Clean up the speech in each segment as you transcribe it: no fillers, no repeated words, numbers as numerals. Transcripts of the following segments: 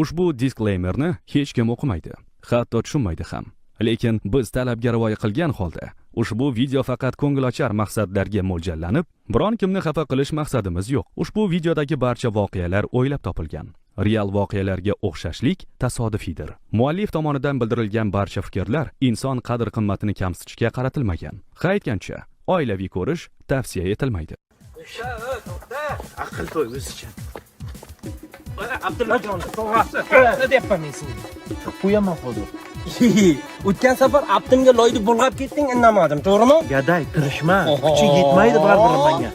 Ushbu diskleymerni hech kim o'qimaydi, hatto tushunmaydi ham. Lekin biz talabga rioya qilgan holda ushbu video faqat ko'ngilochar maqsadlarga mo'ljallanib, biron kimni xafa qilish maqsadimiz yo'q. Ushbu videodagi barcha voqealar o'ylab topilgan. Real voqealarga o'xshashlik tasodifiydir. Muallif tomonidan bildirilgan barcha fikrlar inson qadr-qimmatini kamsitishga qaratilmagan. Ha aytgancha, oilaviy ko'rish tavsiya etilmaydi. Aql to'y o'zicha. Abdullajon, tog'asi, deyapman men senga. Qo'yaman hozir. O'tgan safar Abdimga loyni bulg'ab ketding, indamadim, to'g'rimi? Gaday, tirishma. Kuchi yetmaydi baribir menga.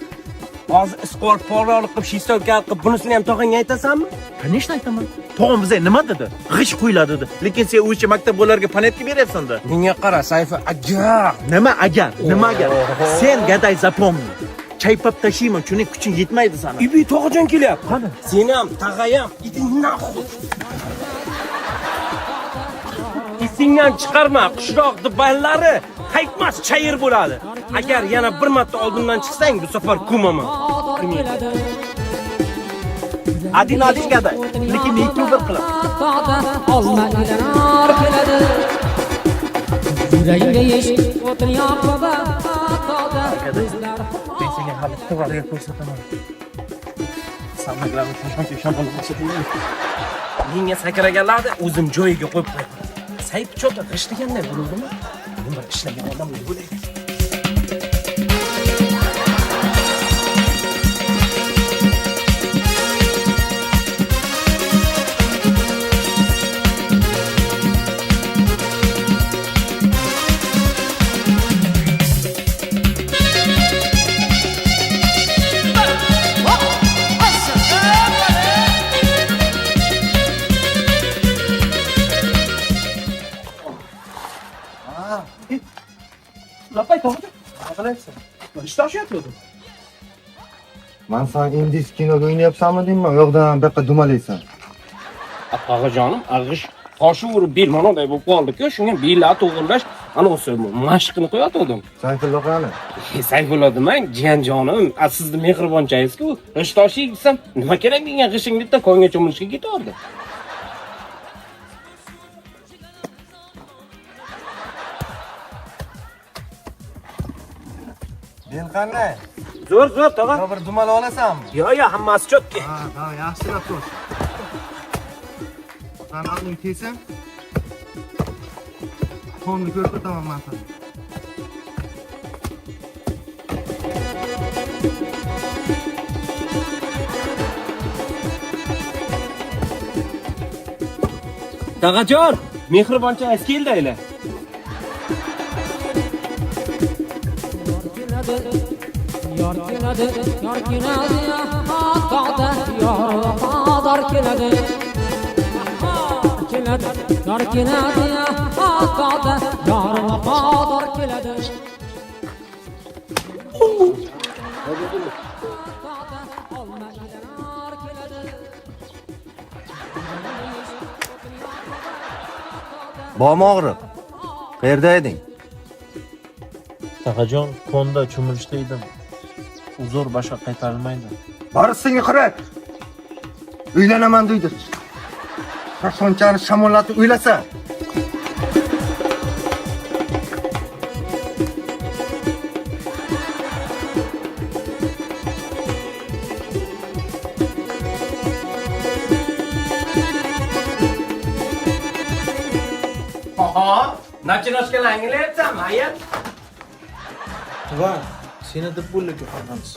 Hozir isqor porolik qilib, shistolka qilib, bunisini ham tog'angga aytasanmi? Конечно aytaman. Tog'am bizga nima dedi? G'ish qo'yiladi dedi. Lekin sen o'sha maktab bolalarga panetka beryapsan-da. Menga qara, Sayfi, agar Nima agar? Nima agar? Sen gaday запомни. Chaypab tashiyman, chunki kuching yetmaydi sana. Ibi tog'ajon kelyapti. Qani? Seni ham, tag'ay ham, иди нахуй. Esingdan chiqarma, qishloq dubanlari qaytmas chayir bo'ladi. Agar yana bir marta oldimdan chiqsang, bu safar ko'maman. Adin adin gaday. Lekin youtuber qilib. Olma ilar keladi yuragimga yesh o'tin yoqib. Men senga hali to'g'riga ko'rsataman. Самое главное, shamol Menga sakraganlarni o'zim joyiga qo'yib qo'yaman. Sayfi cho'ta g'ishlaganday bo'luvdimi? Men bir ishlagan odamday bo'lay. Lapay tog'ajon. Nima qilyapsan? Ish toshyapti. Man san indis kinoga o'ynayapsanmi deyman, u yoqdan bu yoqqa dumalaysan. Tog'ajonim, g'ish toshi urib bel manaday bo'lib qoldi-ku, shunga bellar to'g'irlash ana o'sha mashqini qo'yatgandim. Sayfulla qani? Sayfulla demang, jiyanjonim, a sizni mehribonchangizku. G'ish toshi desam, nima kerak menga g'ishing deb konga cho'milishga ketardi. Bel qanday? Zo'r, zo'r tog'a. Yo bir dumala olasanmi? Yo, yo, hammasi cho'tki. Ha, ha, yaxshilab to's. San olding kelsin. Qo'lni ko'rsataman man sana. Tog'ajon, mehriboncha keldi ayla. Yor keladi, yor keladi, tog'da yor vafodor keladi. Keladi, yor keladi, tog'da yor vafodor keladi. Tog'da olma ilar keladi. Bormi og'riq? Qayerda eding? Tog'ajon, konda cho'milishda edim. Uzr, boshqa qaytarilmaydi. Borisingni qirak. Uylanaman deydi. Sasonchani shamollatib uylasa. Oho, nachinoshkalar anglayapsanmi, aya? Va, seni deb bo'ldi hammamiz.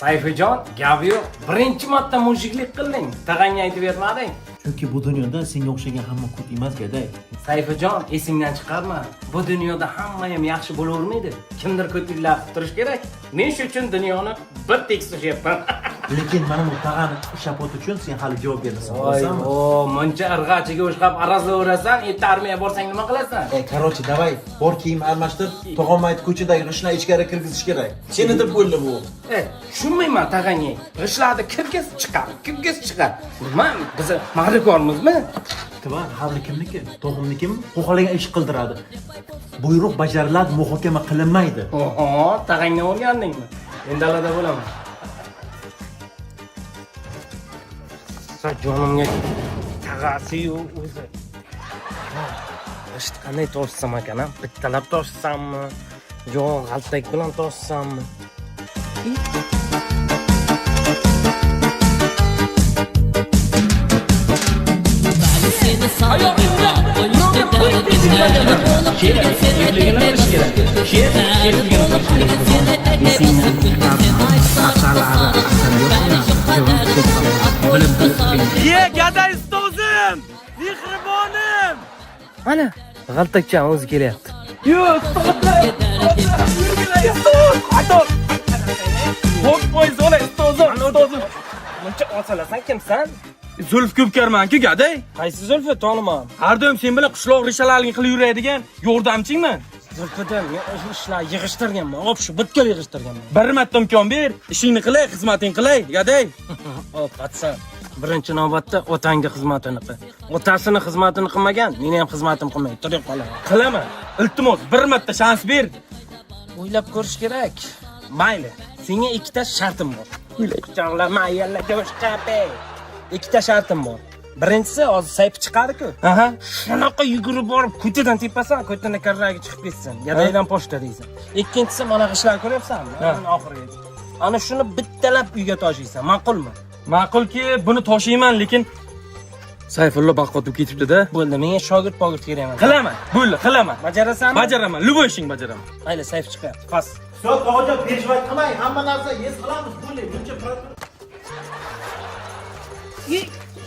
Sayfijon, gap yo'q. Birinchi marta mujiklik qilding. Tag'angga aytib bermading. Chunki bu dunyoda senga o'xshagan hamma ko't emas, gaday. Sayfijon, esingdan chiqarma. Bu dunyoda hamma ham yaxshi bo'lavermaydi. Kimdir ko'tliklar qilib turish kerak. Men shu uchun dunyoni bir tekis ushyapman. Lekin mana bu tag'ani shapot uchun sen hali javob berasan. Voy, Bilasanmi? o, muncha irg'achiga o'shqab arazlaverasan, erta armiyaga borsang nima qilasan? E, короче, давай, bor kiyim almashtir, tog'am aytdi ko'chadagi g'ishni ichkari kirgizish kerak. Seni deb bo'ldi bu. E, tushunmayman tag'angni. G'ishlarni kirgiz chiqar, kirgiz chiqar. Nima, biz ma'rikormizmi? Tuvan, hovli kimniki? Tog'amnikimi? Xohlagan ish qildiradi. Buyruq bajariladi, muhokama qilinmaydi. Oho, tag'angdan o'rgandingmi? Men dalada bo'laman. Sa jonimga tag'asi-yu o'zi. G'isht qanday toshsam ekan, a? Bittalab toshsammi? Yo, g'altak bilan toshsammi? Ye, gaday ustozim! Mehribonim! Mana, g'altakchani o'zi kelyapti. Yo'q, ustozim! Ustoz! Ator! Xo'p, poyez olay, ustozim, ustozim. Muncha osalasan kimsan? Zulf ko'pkarman-ku, gaday. Qaysi Zulfi toniman? Har doim sen bilan qishloq rishalarini qilib yuradigan yordamchingman. Zulfidan men o'sha ishlarni yig'ishtirganman, obshu butkul yig'ishtirganman. Bir marta imkon ber, ishingni qilay, xizmating qilay, gaday. O, patsan. Birinchi navbatda otangni xizmatini qil. Otasini xizmatini qilmagan, meni ham xizmatim qilmaydi. Turib qolaman. Qilaman. Iltimos, bir marta shans ber. O'ylab ko'rish kerak. Mayli, senga ikkita shartim bor. Quchoqlama, ayollarga boshqa. Ikkita shartim bor. Birinchisi, hozir sayfi chiqadi-ku. Aha. Shunaqa yugurib borib ko'tidan tepasan, ko'tini karragi chiqib ketsin. Gadaydan pochta deysan. Ikkinchisi, mana g'ishlarni ko'ryapsanmi? Mana oxirigacha. Ana shuni bittalab uyga toshiysan. Ma'qulmi? Ma'qulki, buni toshiyman, lekin Sayfullo baqotib ketibdi-da. Bo'ldi, menga shogird pogird kerak emas. Qilaman, bo'ldi, qilaman. Bajarasanmi? Bajaraman, любой ishing bajaraman. Mayli, sayf chiqyapti. Pas. Всё, tog'ajon, переживать qilmang, hamma narsa yes qilamiz, bo'ldi. Buncha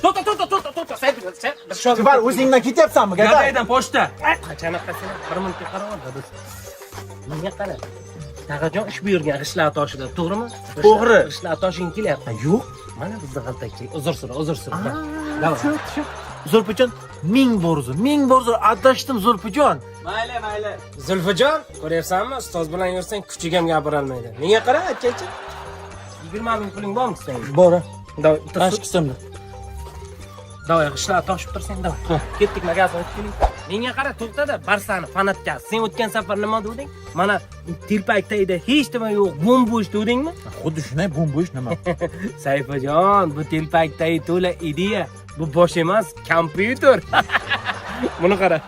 To'xta, to'xta, to'xta, to'xta. Sayf, sayf, biz shogird. Tuvan, o'zingdan ketyapsanmi, gaday? Gadaydan pochta. Qachon qasini bir minutga qarab ol, Menga qara. Tag'ajon ish buyurgan g'ishlar toshida, to'g'rimi? To'g'ri. G'ishlar toshing kelyapti. Yo'q. Mana bizni g'altakchi. Uzr so'ra, uzr so'ra. Давай. Zulfijon, ming bor uzr, ming bor uzr, adashdim Zulfijon. Mayli, mayli. Zulfijon, ko'ryapsanmi? Ustoz bilan yursang kuchiga ham gapirolmaydi. Menga qara, akachi. 20 ming puling bormi sening? Bor. Давай, bitta Mana qismda. Давай, g'ishlar toshib tursang, давай. Ketdik magazin o'tib keling. Menga qara, to'xtada, barsani fanatga. Sen o'tgan safar nima deding? Mana telpak tagida hech nima yo'q, bo'm-bo'sh dedingmi? Xuddi shunday bo'm-bo'sh nima? Sayfijon, bu telpak tagi to'la ideya. Bu bosh emas, kompyuter. Buni qara.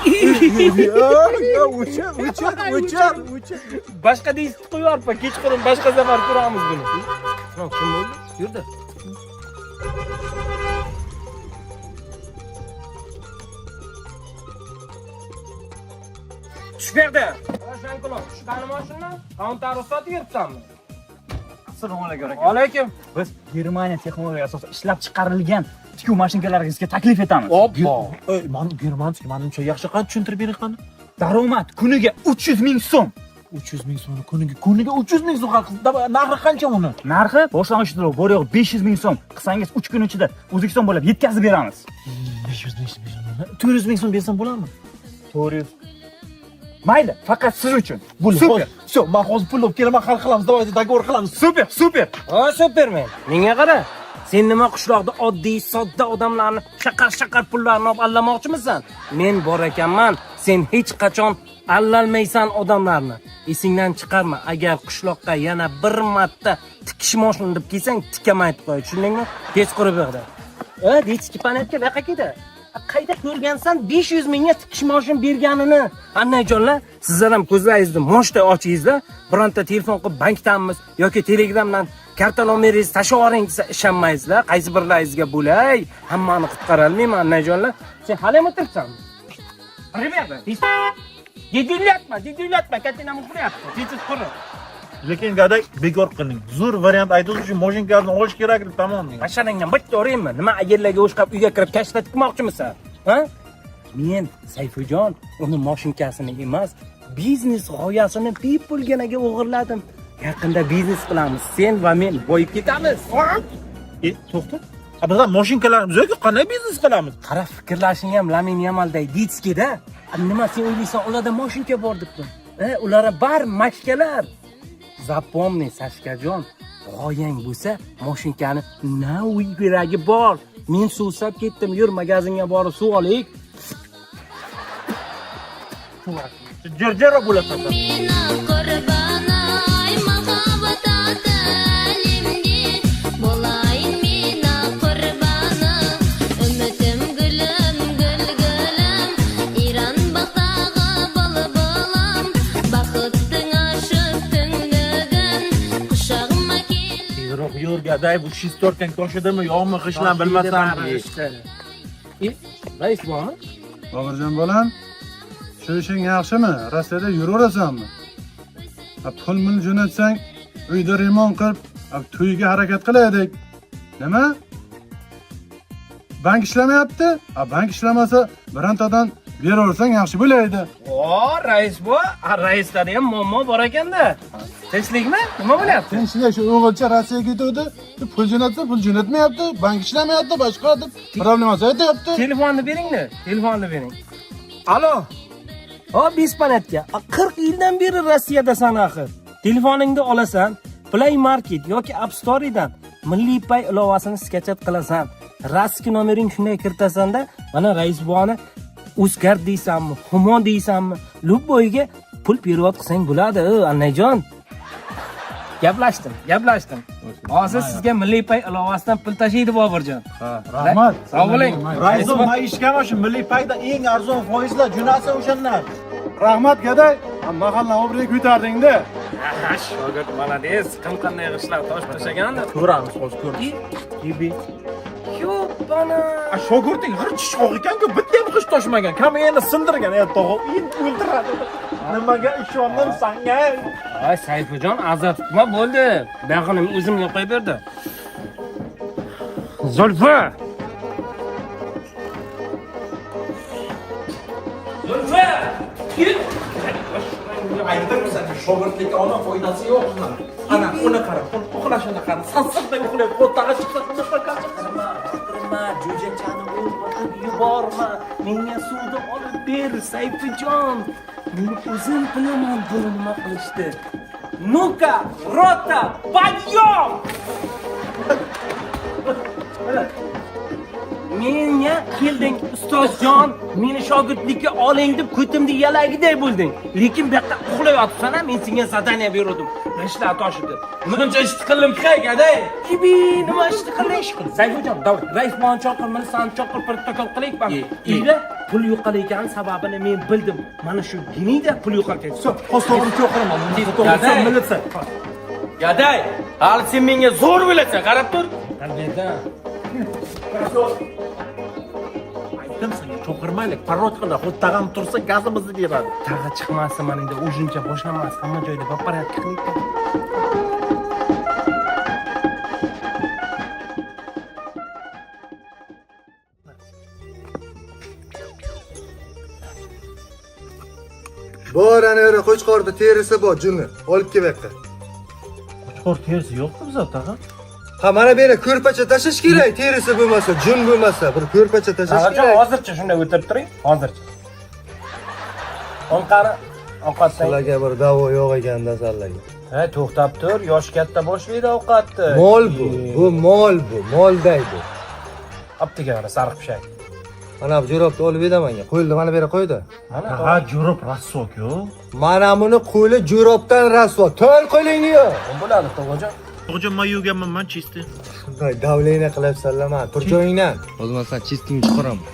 Yo'q, o'chir, o'chir, o'chir, o'chir. Boshqa diskni qo'yib yuborpa, kechqurun boshqa safar ko'ramiz buni. Sinov kim bo'ldi? Yurdi. Tush bu yerda. Roshankulov, tushgani mashinani? Counter ruxsati yuribsanmi? Assalomu alaykum aka. Alaykum. Biz Germaniya texnologiyasi asosida ishlab chiqarilgan tikuv mashinkalari sizga taklif etamiz. Oppa. Ey, man germanskiy, manimcha yaxshi qani tushuntirib bering qani. Daromad kuniga 300 ming so'm. 300 ming so'm kuniga, kuniga 300 ming so'm haqi. Narxi qancha uni? Narxi boshlang'ich to'lov bor yo'q 500 ming so'm. Qilsangiz 3 kun ichida O'zbekiston bo'ylab yetkazib beramiz. 500 ming so'm. 400 ming so'm bersam bo'ladimi? 400. Mayli, faqat siz uchun. Bo'ldi. Super. Всё, men hozir pul olib kelaman, hal qilamiz. Давайте договор qilamiz. Super, super. Ha, supermen. Menga qara. Sen nima qishloqda oddiy, sodda odamlarni shaqar-shaqar pullarni olib allamoqchimisan? Men bor ekanman, sen hech qachon allalmaysan odamlarni. Esingdan chiqarma, agar qishloqqa yana bir marta tikish moshini deb kelsang, tikaman aytib qo'y, tushundingmi? Tez qurib yig'di. E, detski panetga buyoqqa ketdi. Qayda ko'rgansan 500 mingga tikish moshin berganini? Annajonlar, sizlar ham ko'zlaringizni moshday ochingizlar, bironta telefon qilib bankdanmiz yoki Telegramdan karta nomeringizni tashlab yuboring desa ishonmaysizlar. Qaysi birlaringizga bo'lay, hammani qutqara olmayman annajonlar. Sen hali ham o'tiribsanmi? Ребята, Dedillatma, dedillatma, katinam uxlayapti. Tez quri. Lekin gaday bekor qilding. Zo'r variant aytdingiz, shu mashinkalarni olish kerak deb tamom. Basharangdan bitta uraymi? Nima ayollarga o'shqab uyga kirib kashta tikmoqchimisan? Ha? Men Sayfijon uni moshinkasini emas, Biznes g'oyasini bepulginaga o'g'irladim. Yaqinda biznes qilamiz. Sen va men boyib ketamiz. E, to'xta. A bizlar mashinkalarimiz yo'q, qanday biznes qilamiz? Qara, fikrlashing ham Lamin Yamalday детский-da. Nima sen o'ylaysan, ularda mashinka bor debdi. E, ularda bar mashkalar. Запомни, Sashkajon, g'oyang bo'lsa, mashinkani na uy keragi bor. Men suvsab ketdim, yur magazinga borib suv olaylik. Jirjira bo'lasan. Meni qurbanay muhabbat alimga bo'layin meni qurboni umitim gulim gul gulim Iron bog'dagi bulbulim baxtning oshib tungligin qushog'imga kel. Tezroq yur, gaday, bu шестёрка ng toshidimi, yo'qmi, g'ishlan bilmasam. E, rais bormi? Boburjon bolam, shu ishing yaxshimi? Rossiyada yuraverasanmi? A, pul mul jo'natsang, uyda remont qilib, a, to'yga harakat qilaylik. Nima? Bank ishlamayapti? A, bank ishlamasa, birontadan beraversang yaxshi bo'laydi. O, rais bu, raislarda ham muammo bor ekanda. Tinchlikmi? Nima bo'lyapti? Tinchlik, shu o'g'ilcha Rossiyaga ketuvdi, pul jo'natsa, pul jo'natmayapti, bank ishlamayapti, boshqa deb problemasi aytyapti. Telefonni beringda, telefonni bering. Alo. O, беспонятка. 40 yildan beri Rossiyadasan axir. Telefoningni olasan, Play Market yoki App Store'dan Milliy Pay ilovasini скачать qilasan. Rossiya nomering shunday kiritasanda, mana rais buvani Uzcard deysanmi, Humo deysanmi, любой ga pul перевод qilsang bo'ladi, annajon. Gaplashdim, gaplashdim. Hozir sizga Milliy Pay ilovasidan pul tashiydi Boburjon. Rahmat. Sog' bo'ling. Raizo, men ishgama shu Milliy Payda eng arzon foizlar jo'natsa o'shandan. Rahmat gaday, mahallani obro'yi ko'tarding-da. Ha, shogird молодец. Kim qanday g'ishlar tosh tashagandir. Ko'ramiz hozir, ko'ramiz. Gibi. Yo'q, A shogirding g'ir tishqoq ekan-ku, bitta ham g'isht toshmagan. Kamera sindirgan, ey tog'a, endi o'ldiradi. Nimaga ishondim sanga? Ay, Sayfijon, azab tutma bo'ldi. Buyog'ini o'zimga qo'yib berdi. Zulfi! Zulfi! Aytdim senga, shogirdlikka ona foydasi yo'q. Ana, uni qara, uni uxlashini qara. Sassiqday uxlaydi, qo'ttag'i chiqsa, Nima, jo'jachani uyg'otib yuborma. Menga suvni olib ber, Sayfijon. Men o'zim bilaman buni nima qilishni. Ну-ка, рота, подъем! Menga kelding, ustozjon, meni shogirdlikka oling deb ko'timni yalagiday bo'lding. Lekin bu yoqda uxlayotibsan, men senga задание berdim. G'ishlar toshidi. Muncha ishni qildim ki, gaday. Kibi, nima ishni qilding? Sayfijon, давай, rais buvani chaqir, milisani chaqir, protokol qilaylik. Uyda pul yo'qolayotgani sababini men bildim. Mana shu ginida pul yo'qolgan. Всё, hozir to'g'ri cho'qiraman. Gaday. Militsiya. Gaday, hali sen menga zo'r bo'lasan, qarab tur. Albatta. Aytdim senga, cho'qirmaylik, parod qila, xuddi tag'am tursa gazimizni beradi. Tag'i chiqmasin, mana endi ujuncha boshlanmas, hamma joyda по порядке qilaylik. Bor, ana yerda qo'chqorda terisi bor, junni. Olib kel bu yoqqa. Qo'chqor terisi yo'q-ku bizda tag'in. Ha, mana bu yerga ko'rpacha tashlash kerak, terisi bo'lmasa, jun bo'lmasa, bir ko'rpacha tashlash Tag'ajon, kerak. hozircha shunday o'tirib turing, hozircha. Onqani ovqatdan. Sizlarga bir davo yo'q ekanda sizlarga. Ha, to'xtab tur, yosh katta boshlaydi ovqatni. Mol bu, bu mol bu, molday bu. Apteka mana sariq pishak. Mana bu jo'robni olib ber menga. Qo'lni mana bu yerga qo'ydi. Mana Ha, jo'rob rasvo-ku. Mana buni qo'li jo'robdan rasvo. To'l qo'lingni yu. Bo'ladi, tog'ajon. Tog'ajon, men yuvganman, man чистый. Shunday давление qilyapsanlar, man. Tur joyingdan. Hozir man san чистый ngni chiqaraman.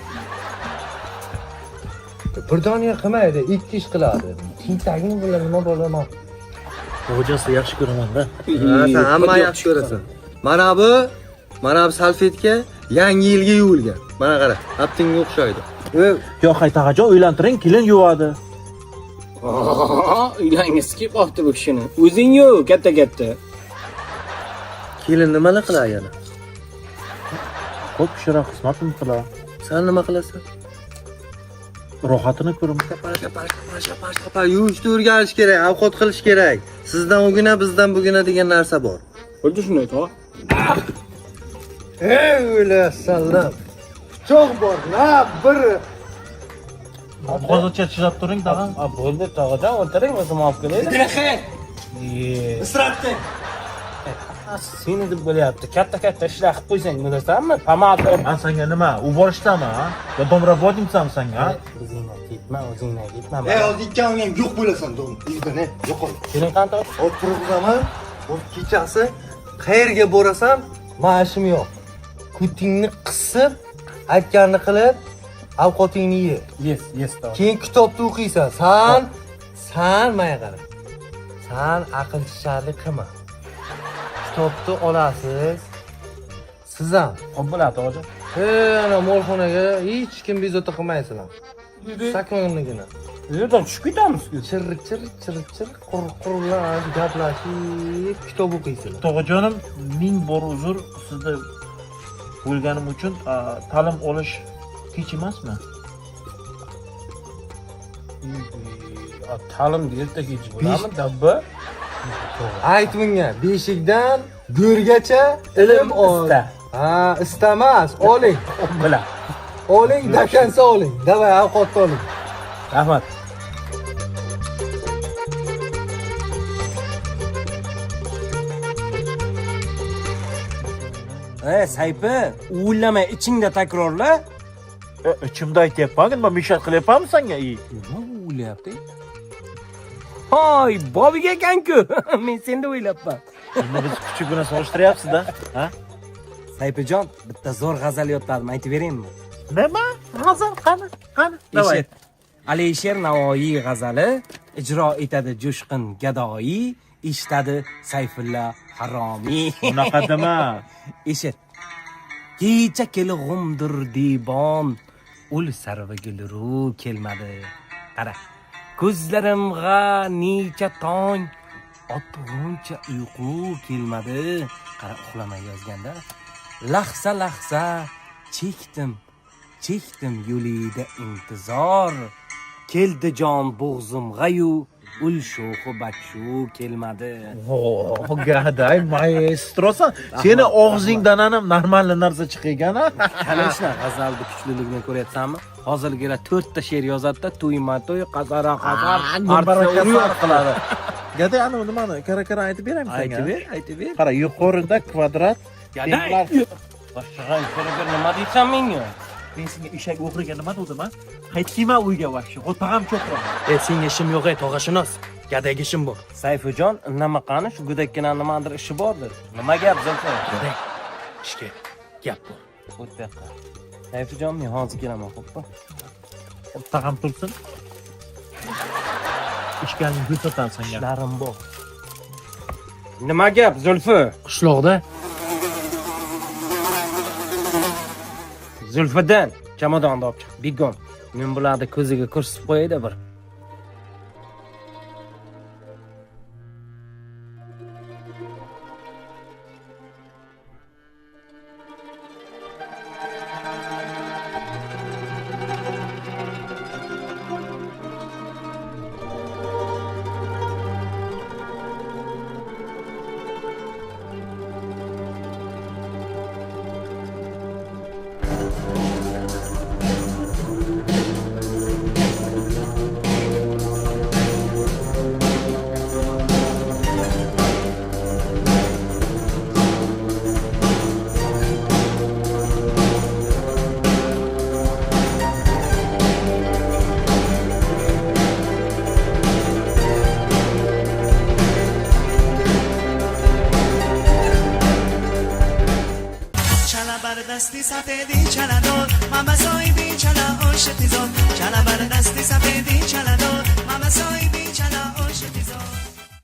Bir dona qilmaydi, ikki ish qiladi. Tentaging bilan nima bo'laman? Tog'ajon, sizni yaxshi ko'raman-da. Ha, sen hammani yaxshi ko'rasan. Mana bu salfetka yangi yilga yuvilgan. Mana qara, aptingga o'xshaydi. Yo'q, hay tog'ajon, uylantiring, kelin yuvadi. Uylangisi kelib qolibdi bu kishini. O'zing yu, katta katta. Kelin nimalar qiladi yana? Ko'p kishilar xizmatini qiladi. Sen nima qilasan? Rohatini ko'ring. Shapar yuvishni o'rganish kerak, ovqat qilish kerak. Sizdan ugina, bizdan bugina degan narsa bor. Xuddi shunday, tog'a. Ey o'lasanlar. Pichoq bor, na bir Hozircha chidab turing, tog'a. Bo'ldi, tog'ajon, o'tiring, o'zim olib kelaylik. Isratdi. Seni deb bo'lyapti. Katta-katta ishlar qilib qo'ysang bo'lasanmi? Pomada. Man senga nima, uborishdami, ha? Yo domravodницami senga, ha? O'zingdan ketma, o'zingdan ketma. Ey, hozir ikkoving ham yo'q bo'lasan, dom. Uydan, ey, yo'qol. Keling qani tog'a. Hozir turg'izaman. Hozir kechasi qayerga borasan, maoshim yo'q. Kutingni qisib, aytganini qilib, ovqatingni ye. Yes, yes, tog'a. Keyin kitobni o'qiysan. San menga qara. San aqlchisharlik qilma. Kitobni olasiz. Siz ham. Xo'p bo'ladi, tog'ajon. Ana molxonaga hech kim bezovta qilmaysizlar. Sakonligina. Yerdan tushib ketamiz-ku. Chir chir chir chir qur qurlar gaplashib kitob o'qiysizlar. Tog'ajonim, ming bor uzr sizni bo'lganim uchun. Ta'lim olish kech emasmi? Ta'lim erta kech bo'ladimi, dabba? Ayt bunga, beshikdan go'rgacha ilm ol. Ista. Ha, istamas, oling. Xo'p bo'ladi. Oling, dakansa oling. Davay, ovqatni oling. Rahmat. Ey, Sayfi, o'ylamay ichingda takrorla. Ichimda aytyapman, nima mishat qilyapmanmi senga? Nima o'ylayapti? Hoy, Bobik ekan-ku. Men senda o'ylabman. Endi biz kuchuk bilan solishtiryapsiz-da, ha? Sayfijon, bitta zo'r g'azal yodladim, aytib beraymi? Nima? G'azal qani? Qani? Davay. Eshit. Alisher Navoiy g'azali ijro etadi Jo'shqin Gadoiy, eshitadi Sayfulla Haromiy. Unaqa dema. Eshit. Kecha kelg'umdir dibon, ul sarvi gulru kelmadi. Qara. Ko'zlarimga necha tong otg'uncha uyqu kelmadi. Qara, uxlamay yozganda. Lahza lahza chekdim, chekdim yo'lida intizor. Keldi jon bo'g'zimg'ayu ul sho'xu bakshu kelmadi. Oh, gaday maestrosan. Seni og'zingdan ham normal narsa chiqagan, ha? Конечно, g'azalni kuchliligini ko'ryapsanmi? Hozirgilar 4 ta she'r yozadi-da, to'yma to'y, qazara qazar, Barakasar qiladi. Gaday, ana nimani kara-kara aytib beraymi senga? Aytib ber, aytib ber. Qara, yuqorida kvadrat. Gaday. Boshqa ko'ra nima deysan menga? Men senga eshak o'g'riga nima dedim, ha? Qaytmayman uyga vahshiy. Qo'tag'am cho'qroq. Senga ishim yo'q, ey tog'ashunos. Gadayga ishim bor. Sayfijon, nima qani shu go'dakkina nimadir ishi bordir. Nima gap, Zulfi? Gaday, ishga gap bor. O't bu yoqqa. Sayfijon, men hozir kelaman, xo'pmi? Tag'am tursin. Ishkanni ko'rsataman senga. Ishlarim bor. Nima gap, Zulfi? Qishloqda Zulfidan chamadonni olib chiq, begom. Men bularni ko'ziga ko'rsatib qo'yayda bir. دستی سفیدی چلا دور، من بسای بی چلا عاشقی زور. چلا بر دستی سفیدی.